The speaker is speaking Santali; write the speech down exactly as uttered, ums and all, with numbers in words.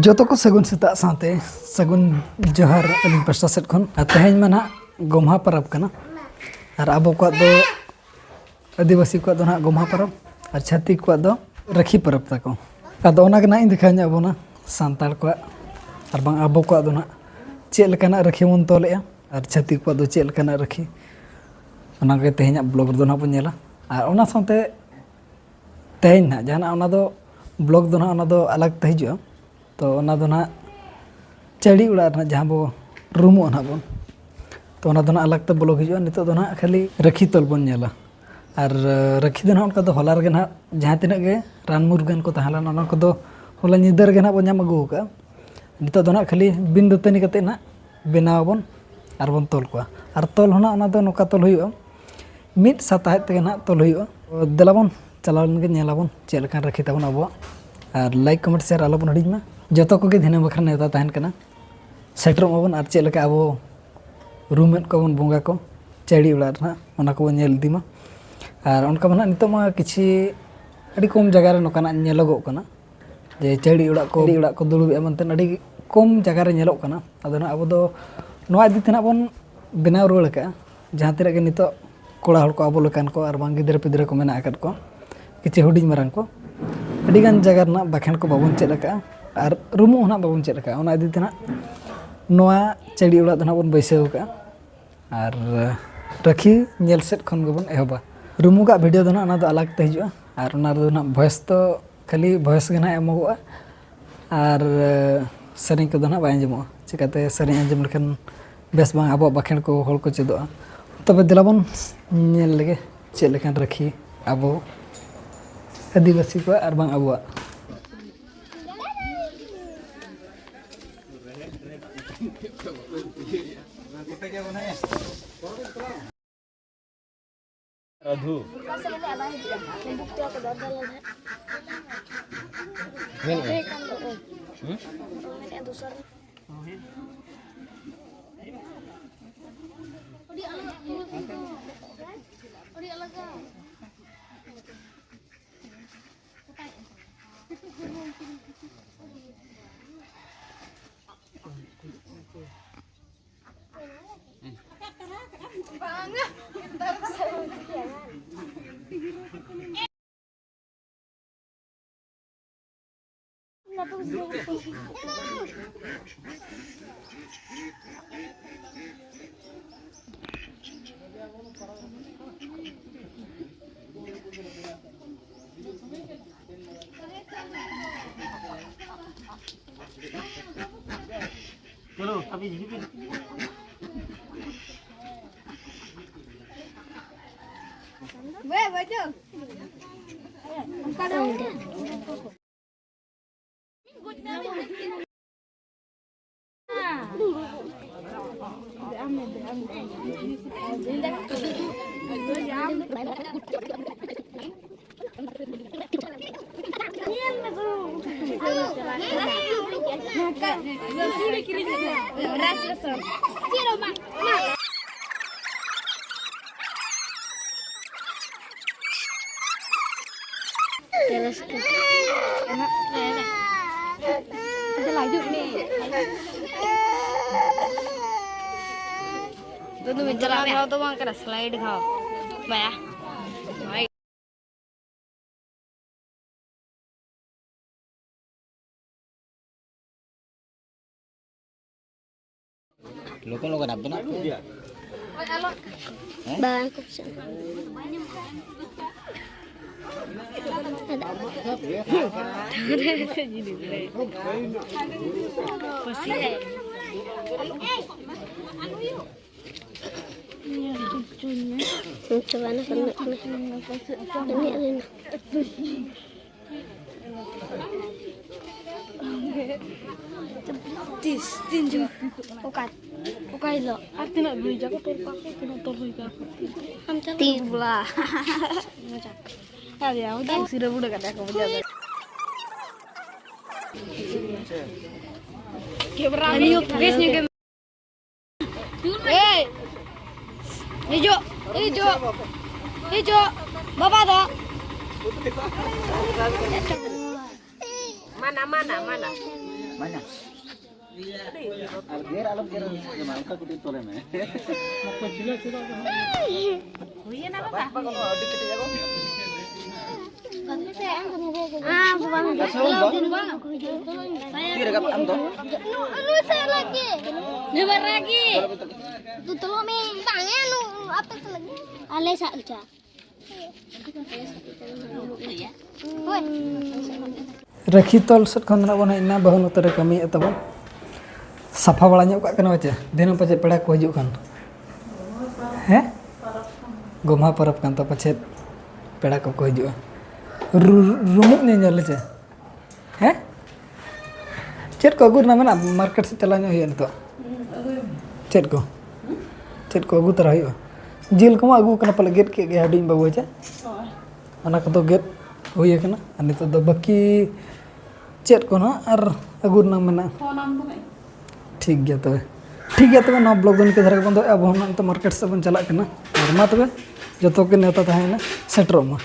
ᱡᱚᱛᱚ ᱠᱚ ᱥᱟᱹᱜᱩᱱ ᱥᱮᱛᱟᱜ ᱥᱟᱶᱛᱮ ᱥᱟᱹᱜᱩᱱ ᱡᱚᱦᱟᱨ ᱟᱹᱞᱤᱧ ᱯᱟᱥᱴᱟ ᱥᱮᱫ ᱠᱷᱚᱱ᱾ ᱟᱨ ᱛᱮᱦᱮᱧ ᱢᱟ ᱱᱟᱦᱟᱜ ᱜᱚᱢᱦᱟ ᱯᱚᱨᱚᱵᱽ ᱠᱟᱱᱟ, ᱟᱨ ᱟᱵᱚ ᱠᱚᱣᱟᱜ ᱫᱚ, ᱟᱹᱫᱤᱵᱟᱹᱥᱤ ᱠᱚᱣᱟᱜ ᱫᱚ ᱱᱟᱦᱟᱜ ᱜᱚᱢᱦᱟ ᱯᱚᱨᱚᱵᱽ, ᱟᱨ ᱪᱷᱟᱹᱛᱤᱠ ᱠᱚᱣᱟᱜ ᱫᱚ ᱨᱟᱹᱠᱷᱤ ᱯᱚᱨᱚᱵᱽ ᱛᱟᱠᱚ᱾ ᱟᱫᱚ ᱚᱱᱟ ᱜᱮ ᱱᱟᱦᱟᱜ ᱤᱧ ᱫᱮᱠᱷᱟᱣ ᱧᱚᱜ ᱟᱵᱚᱱᱟ, ᱥᱟᱱᱛᱟᱲ ᱠᱚᱣᱟᱜ ᱟᱨ ᱵᱟᱝ ᱟᱵᱚ ᱠᱚᱣᱟᱜ ᱫᱚ ᱱᱟᱦᱟᱜ ᱪᱮᱫ ᱞᱮᱠᱟᱱᱟᱜ ᱨᱟᱹᱠᱷᱤ ᱵᱚᱱ ᱛᱚᱞᱮᱜᱼᱟ, ᱟᱨ ᱪᱷᱟᱹᱛᱤᱠ ᱠᱚᱣᱟᱜ ᱫᱚ ᱪᱮᱫ ᱞᱮᱠᱟᱱᱟᱜ ᱨᱟᱹᱠᱷᱤ, ᱚᱱᱟ ᱜᱮ ᱛᱮᱦᱮᱧᱟᱜ ᱵᱞᱚᱜᱽ ᱨᱮᱫᱚ ᱱᱟᱦᱟᱜ ᱵᱚᱱ ᱧᱮᱞᱟ᱾ ᱟᱨ ᱚᱱᱟ ᱥᱟᱶᱛᱮ ᱛᱮᱦᱮᱧ ᱱᱟᱦᱟᱜ ᱡᱟᱦᱟᱱᱟᱜ ᱚᱱᱟ ᱫᱚ ᱵᱞᱚᱜᱽ ᱫᱚ ᱱᱟᱦᱟᱜ ᱚᱱᱟ ᱫᱚ ᱟᱞᱟᱜᱽ ᱛᱮ ᱦᱤᱡᱩᱜᱼᱟ᱾ ᱛᱚ ᱚᱱᱟ ᱫᱚ ᱱᱟᱦᱟᱜ ᱪᱟᱹᱲᱤ ᱚᱲᱟᱜ ᱨᱮᱱᱟᱜ ᱡᱟᱦᱟᱸ ᱵᱚ ᱨᱩᱢᱩᱜᱼᱟ ᱱᱟᱦᱟᱜ ᱵᱚᱱ, ᱛᱚ ᱚᱱᱟ ᱫᱚ ᱱᱟᱦᱟᱜ ᱟᱞᱟᱜᱽ ᱛᱮ ᱵᱞᱚᱜᱽ ᱦᱤᱡᱩᱜᱼᱟ᱾ ᱱᱤᱛᱚᱜ ᱫᱚ ᱱᱟᱦᱟᱜ ᱠᱷᱟᱹᱞᱤ ᱨᱟᱹᱠᱷᱤ ᱛᱚᱞ ᱵᱚᱱ ᱧᱮᱞᱟ᱾ ᱟᱨ, ᱟᱹ, ᱨᱟᱹᱠᱷᱤ ᱫᱚ ᱱᱟᱦᱟᱜ ᱚᱱᱠᱟ ᱫᱚ ᱦᱚᱞᱟ ᱨᱮᱜᱮ ᱱᱟᱦᱟᱜ ᱡᱟᱦᱟᱸ ᱛᱤᱱᱟᱹᱜ ᱜᱮ ᱨᱟᱱ ᱢᱩᱨᱜᱟᱹᱱ ᱠᱚ ᱛᱟᱦᱮᱸ ᱞᱮᱱᱟ, ᱚᱱᱟ ᱠᱚᱫᱚ ᱦᱚᱞᱟ ᱧᱤᱫᱟᱹ ᱨᱮᱜᱮ ᱱᱟᱦᱟᱜ ᱵᱚᱱ ᱧᱟᱢ ᱟᱹᱜᱩ ᱟᱠᱟᱫᱼᱟ᱾ ᱱᱤᱛᱚᱜ ᱫᱚ ᱱᱟᱦᱟᱜ ᱠᱷᱟᱹᱞᱤ ᱵᱤᱱ ᱫᱟᱹᱛᱟᱹᱱᱤ ᱠᱟᱛᱮᱫ ᱱᱟᱦᱟᱜ ᱵᱮᱱᱟᱣ ᱟᱵᱚᱱ ᱟᱨ ᱵᱚᱱ ᱛᱚᱞ ᱠᱚᱣᱟ᱾ ᱟᱨ ᱛᱚᱞ ᱦᱚᱸ ᱱᱟᱦᱟᱜ ᱚᱱᱟ ᱫᱚ ᱱᱚᱝᱠᱟ ᱛᱚᱞ ᱦᱩᱭᱩᱜᱼᱟ, ᱢᱤᱫ ᱥᱟᱛᱟᱦᱮᱫ ᱛᱮᱜᱮ ᱱᱟᱦᱟᱜ ᱛᱚᱞ ᱦᱩᱭᱩᱜᱼᱟ᱾ ᱫᱮᱞᱟ ᱵᱚᱱ ᱪᱟᱞᱟᱣ ᱞᱮᱱ ᱜᱮ, ᱧᱮᱞ ᱟᱵᱚᱱ ᱪᱮᱫ ᱞᱮᱠᱟᱱ ᱨᱟᱹᱠᱷᱤ ᱛᱟᱵᱚᱱ ᱟᱵᱚᱣᱟᱜ᱾ ᱟᱨ like, comment, share ᱟᱞᱚ ᱵᱚᱱ ᱦᱤᱲᱤᱧ ᱢᱟ᱾ ᱡᱚᱛᱚ ᱠᱚᱜᱮ ᱫᱷᱤᱱᱟᱹᱝ ᱵᱟᱠᱷᱨᱟ ᱱᱮᱣᱛᱟ ᱛᱟᱦᱮᱱ ᱠᱟᱱᱟ᱾ ᱥᱮᱴᱮᱨᱚᱜ ᱢᱟᱵᱚᱱ ᱟᱨ ᱪᱮᱫ ᱞᱮᱠᱟ ᱟᱵᱚ ᱨᱩᱢᱮᱫ ᱠᱚᱣᱟ ᱵᱚᱱ ᱵᱚᱸᱜᱟ ᱠᱚ ᱪᱟᱹᱲᱤ ᱚᱲᱟᱜ ᱨᱮ ᱱᱟᱦᱟᱜ, ᱚᱱᱟ ᱠᱚᱵᱚᱱ ᱧᱮᱞ ᱤᱫᱤ ᱢᱟ᱾ ᱟᱨ ᱚᱱᱠᱟ ᱢᱟ ᱱᱟᱦᱟᱜ ᱱᱤᱛᱚᱜ ᱢᱟ ᱠᱤᱪᱷᱤ ᱟᱹᱰᱤ ᱠᱚᱢ ᱡᱟᱭᱜᱟ ᱨᱮ ᱱᱚᱝᱠᱟᱱᱟᱜ ᱧᱮᱞᱚᱜᱚᱜ ᱠᱟᱱᱟ, ᱡᱮ ᱪᱟᱹᱲᱤ ᱚᱲᱟᱜ ᱠᱚ, ᱪᱟᱹᱲᱤ ᱚᱲᱟᱜ ᱠᱚ ᱫᱩᱲᱩᱵᱮᱜᱼᱟ ᱢᱮᱱᱛᱮ ᱟᱹᱰᱤ ᱠᱚᱢ ᱡᱟᱭᱜᱟ ᱨᱮ ᱧᱮᱞᱚᱜ ᱠᱟᱱᱟ᱾ ᱟᱫᱚ ᱱᱟᱦᱟᱜ ᱟᱵᱚ ᱫᱚ ᱱᱚᱣᱟ ᱤᱫᱤ ᱛᱮ ᱱᱟᱦᱟᱜ ᱵᱚᱱ ᱵᱮᱱᱟᱣ ᱨᱩᱣᱟᱹᱲ ᱟᱠᱟᱫᱼᱟ᱾ ᱡᱟᱦᱟᱸ ᱛᱤᱱᱟᱹᱜ ᱜᱮ ᱱᱤᱛᱚᱜ ᱠᱚᱲᱟ ᱦᱚᱲ ᱠᱚ ᱟᱵᱚ ᱞᱮᱠᱟᱱ ᱠᱚ ᱟᱨ ᱵᱟᱝ ᱜᱤᱫᱽᱨᱟᱹ ᱯᱤᱫᱽᱨᱟᱹ ᱠᱚ ᱢᱮᱱᱟᱜ ᱟᱠᱟᱫ ᱠᱚ, ᱠᱤᱪᱷᱩ ᱦᱩᱰᱤᱧ ᱢᱟᱨᱟᱝ ᱠᱚ, ᱟᱹᱰᱤᱜᱟᱱ ᱡᱟᱭᱜᱟ ᱨᱮᱱᱟᱜ ᱵᱟᱠᱷᱮᱬ ᱠᱚ ᱵᱟᱵᱚᱱ ᱪᱮᱫ ᱟᱠᱟᱫᱼᱟ ᱟᱨ ᱨᱩᱢᱩᱜ ᱦᱚᱸ ᱱᱟᱦᱟᱜ ᱵᱟᱵᱚᱱ ᱪᱮᱫ ᱟᱠᱟᱫᱼᱟ᱾ ᱚᱱᱟ ᱤᱫᱤ ᱛᱮ ᱱᱟᱦᱟᱜ ᱱᱚᱣᱟ ᱪᱟᱹᱲᱤ ᱚᱲᱟᱜ ᱫᱚ ᱱᱟᱦᱟᱜ ᱵᱚᱱ ᱵᱟᱹᱭᱥᱟᱹᱣ ᱟᱠᱟᱫᱼᱟ᱾ ᱟᱨ ᱨᱟᱹᱠᱷᱤ ᱧᱮᱞ ᱥᱮᱫ ᱠᱷᱚᱱ ᱜᱮᱵᱚᱱ ᱮᱦᱚᱵᱟ᱾ ᱨᱩᱢᱩᱜᱟᱜ ᱵᱷᱤᱰᱤᱭᱳ ᱫᱚ ᱱᱟᱦᱟᱜ ᱚᱱᱟ ᱫᱚ ᱟᱞᱟᱜᱽ ᱛᱮ ᱦᱤᱡᱩᱜᱼᱟ, ᱟᱨ ᱚᱱᱟ ᱨᱮᱫᱚ ᱱᱟᱦᱟᱜ ᱵᱷᱚᱭᱮᱥ ᱫᱚ ᱠᱷᱟᱹᱞᱤ ᱵᱷᱚᱭᱮᱥ ᱜᱮ ᱱᱟᱦᱟᱜ ᱮᱢᱚᱜᱚᱜᱼᱟ, ᱟᱨ ᱥᱮᱨᱮᱧ ᱠᱚᱫᱚ ᱱᱟᱦᱟᱜ ᱵᱟᱭ ᱟᱸᱡᱚᱢᱚᱜᱼᱟ᱾ ᱪᱤᱠᱟᱹᱛᱮ ᱥᱮᱨᱮᱧ ᱟᱸᱡᱚᱢ ᱞᱮᱠᱷᱟᱱ ᱵᱮᱥ ᱵᱟᱝ ᱟᱵᱚᱣᱟᱜ ᱵᱟᱠᱷᱮᱬ ᱠᱚ ᱦᱚᱲ ᱠᱚ ᱪᱮᱫᱚᱜᱼᱟ᱾ ᱛᱚᱵᱮ ᱫᱮᱞᱟ ᱵᱚᱱ ᱧᱮᱞ ᱞᱮᱜᱮ ᱪᱮᱫ ᱞᱮᱠᱟᱱ ᱨᱟᱹᱠᱷᱤ ᱟᱵᱚ ᱟᱹᱫᱤᱵᱟᱹᱥᱤ ᱠᱚᱣᱟᱜ ᱟᱨ ᱵᱟᱝ ᱟᱵᱚᱣᱟᱜ᱾ ᱨᱟᱫᱷᱩ᱾ ᱢᱮᱱᱮᱫᱼᱟ᱾ ᱦᱩᱸ? चलो, अभी धीरे धीरे। वे, बचो। ᱪᱮᱫ ᱨᱟᱹᱥᱠᱟᱹ᱾ ᱟᱫᱚ ᱦᱤᱡᱩᱜ ᱢᱮ᱾ ᱫᱩᱫᱩ ᱢᱤᱫ ᱪᱟᱞᱟᱣ ᱜᱷᱟᱣ ᱫᱚ ᱵᱟᱝ ᱠᱟᱱᱟ, slide ᱜᱷᱟᱣ᱾ ᱵᱟᱭᱟ᱾ ᱞᱚᱜᱚᱱ ᱞᱚᱜᱚᱱ ᱟᱵᱮᱱᱟᱜ᱾ ᱦᱮᱸ? ᱵᱟᱝ ᱠᱚ ᱠᱩᱥᱤᱭᱟᱜᱼᱟ᱾ ᱪᱟᱵᱟᱭᱮᱱᱟ, ᱠᱟᱹᱢᱤ ᱠᱟᱱᱟ᱾ ᱩᱱᱤᱭᱟᱜ ᱨᱮᱱᱟᱜ᱾ ᱛᱤᱥ, ᱛᱤᱱ ᱡᱚᱠᱷᱚᱱ? ᱚᱠᱟ, ᱚᱠᱟ ᱦᱤᱞᱳᱜ? ᱟᱨ ᱛᱤᱱᱟᱹᱜ ᱵᱤᱲᱤ ᱡᱟᱠᱚ ᱛᱚᱞ ᱠᱟᱜ ᱠᱚ, ᱛᱤᱱᱟᱹᱜ ᱛᱚᱞ ᱦᱩᱭ ᱠᱟᱜ ᱠᱚ? ᱟᱢ ᱪᱟᱞᱟᱜ ᱛᱤ ᱢᱮ᱾ ᱵᱚᱞᱟ᱾ ᱟᱨ ᱭᱟ, ᱩᱫᱩᱜ ᱥᱤᱨᱟᱹ ᱵᱩᱰᱟᱹ ᱠᱟᱛᱮ ᱠᱚ ᱵᱩᱡᱷᱟᱹᱣ ᱫᱟ᱾ ᱠᱮᱢᱨᱟ ᱟᱹᱞᱤᱧ ᱦᱚᱸ ᱯᱷᱨᱮᱥ ᱧᱚᱜ ᱜᱮ᱾ ᱮᱭ! ᱦᱤᱡᱩᱜ, ᱦᱤᱡᱩᱜ, ᱦᱤᱡᱩᱜ, ᱵᱟᱵᱟ ᱫᱚ᱾ ᱢᱟᱱᱟ, ᱢᱟᱱᱟ, ᱢᱟᱱᱟ᱾ ᱢᱟᱱᱟ᱾ ᱟᱨ ᱜᱮᱨ ᱟᱞᱚᱢ ᱜᱮᱨ, ᱚᱱᱠᱟ ᱠᱟᱹᱴᱤᱡ ᱛᱚᱞᱮ ᱢᱮ᱾ ᱛᱤ ᱨᱮ ᱜᱟᱯᱟ ᱟᱢ ᱫᱚ? ᱱᱩᱭ ᱥᱮ ᱞᱟᱹᱜᱤᱫ᱾ ᱱᱩᱭ ᱵᱟᱨ ᱨᱟᱹᱜᱤ᱾ ᱛᱚᱞᱚ ᱢᱮ, ᱵᱟᱝ ᱮ, ᱱᱩ-, ᱟᱯᱮ ᱥᱮ ᱞᱟᱹᱜᱤᱫ᱾ ᱟᱞᱮ ᱥᱟᱜ ᱪᱟ᱾ ᱨᱟᱹᱠᱷᱤ ᱛᱚᱞ ᱥᱮᱫ ᱠᱷᱚᱱ ᱫᱚ ᱱᱟᱜ ᱵᱚᱱ ᱦᱮᱡ ᱮᱱᱟ, ᱵᱟᱹᱦᱩ ᱱᱚᱛᱮ ᱨᱮ ᱠᱟᱹᱢᱤᱭᱮᱫ ᱛᱟᱵᱚᱱ᱾ ᱥᱟᱯᱷᱟ ᱵᱟᱲᱟ ᱧᱚᱜ ᱠᱟᱜ ᱠᱟᱱᱟ ᱯᱟᱪᱮ, ᱫᱤᱱᱟᱹᱢ ᱯᱟᱪᱮ ᱯᱮᱲᱟ ᱠᱚ ᱦᱤᱡᱩᱜ ᱠᱟᱱ᱾ ᱦᱮᱸ? ᱜᱚᱢᱦᱟ ᱯᱚᱨᱚᱵᱽ ᱠᱟᱱ ᱛᱟ ᱯᱟᱪᱮᱫ, ᱯᱮᱲᱟ ᱠᱚᱠᱚ ᱦᱤᱡᱩᱜᱼᱟ᱾ ᱨᱩ-, ᱨᱩᱢᱩᱜ ᱧᱮᱧᱮᱞ ᱦᱮᱸ ᱪᱮ? ᱦᱮᱸ? ᱪᱮᱫ ᱠᱚ ᱟᱹᱜᱩ ᱨᱮᱱᱟᱜ ᱢᱮᱱᱟᱜᱼᱟ? ᱢᱟᱨᱠᱮᱴ ᱥᱮᱫ ᱪᱟᱞᱟᱣ ᱧᱚᱜ ᱦᱩᱭᱩᱜᱼᱟ ᱱᱤᱛᱚᱜ᱾ ᱪᱮᱫ ᱠᱚ? ᱪᱮᱫ ᱠᱚ ᱟᱹᱜᱩ ᱛᱟᱨᱟ ᱦᱩᱭᱩᱜᱼᱟ? ᱡᱤᱞ ᱠᱚᱢᱟ ᱟᱹᱜᱩ ᱠᱟᱱᱟ ᱯᱟᱞᱮ, ᱜᱮᱫ ᱠᱮᱫ ᱜᱮ ᱦᱩᱰᱤᱧ ᱵᱟᱹᱵᱩ ᱪᱮ? ᱦᱳᱭ᱾ ᱚᱱᱟ ᱠᱚᱫᱚ ᱜᱮᱫ ᱦᱩᱭ ᱟᱠᱟᱱᱟ᱾ ᱟᱨ ᱱᱤᱛᱚᱜ ᱫᱚ ᱵᱟᱹᱠᱤ ᱪᱮᱫ ᱠᱚ ᱱᱟᱦᱟᱜ ᱟᱨ ᱟᱹᱜᱩ ᱨᱮᱱᱟᱜ ᱢᱮᱱᱟᱜᱼᱟ? ᱯᱷᱳᱱ ᱟᱢ ᱠᱟᱹᱱᱟᱹᱧ᱾ ᱴᱷᱤᱠ ᱜᱮᱭᱟ ᱛᱚᱵᱮ᱾ ᱴᱷᱤᱠ ᱜᱮᱭᱟ ᱛᱚᱵᱮ, ᱱᱚᱣᱟ ᱵᱞᱚᱜ ᱫᱚ ᱱᱤᱝᱠᱟᱹ ᱫᱷᱟᱨᱟ ᱜᱮ ᱵᱚᱱᱫᱚᱭᱮᱫᱼᱟ᱾ ᱟᱵᱚ ᱦᱚᱸ ᱱᱚᱜᱼᱚᱭ ᱱᱤᱛᱚᱜ ᱢᱟᱨᱠᱮᱴ ᱥᱮᱫ ᱵᱚᱱ ᱪᱟᱞᱟᱜ ᱠᱟᱱᱟ᱾ ᱟᱨ ᱢᱟ ᱛᱚᱵᱮ, ᱡᱚᱛᱚ ᱜᱮ ᱱᱮᱣᱛᱟ ᱛᱟᱦᱮᱸᱭᱮᱱᱟ, ᱥᱮᱴᱮᱨᱚᱜ ᱢᱟ᱾